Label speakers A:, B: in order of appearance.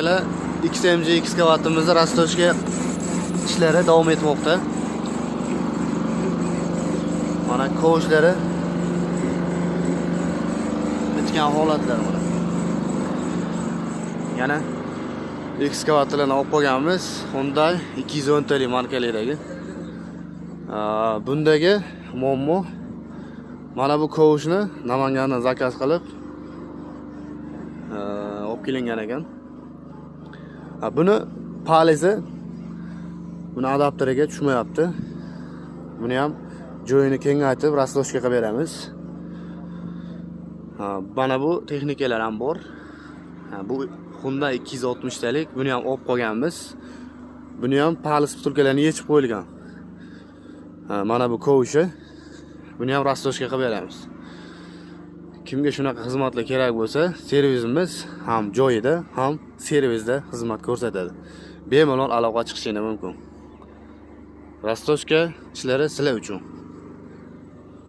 A: XMG ekskavatorimizni rastochka ishlari davom etmoqda. Mana kovshlari bitgan holatlar mana. Yana ekskavatorlarni olib qo'yganmiz. Hyundai 210 talik markalidagi. Bundagi muammo mana bu kovshni Namangandan zakaz qilib olib kelingan ekan. Buni palizi buni adapteriga tushmayapti. Buni ham joyini kengaytirib rastochka qilib beramiz. Mana bu texnikalar ham bor. Bu Hyundai 260 talik, buni ham olib qo'yganmiz. Buni ham paliz vtulkalarini yechib qo'yilgan. Mana bu kovishi. Buni ham rastochka qilib beramiz. Kimga shunaqa xizmatlar kerak bo'lsa, servisimiz ham joyida, ham servisda xizmat ko'rsatadi. Bemalol aloqa chiqishingiz mumkin. Rastochka ishlari sizlar uchun.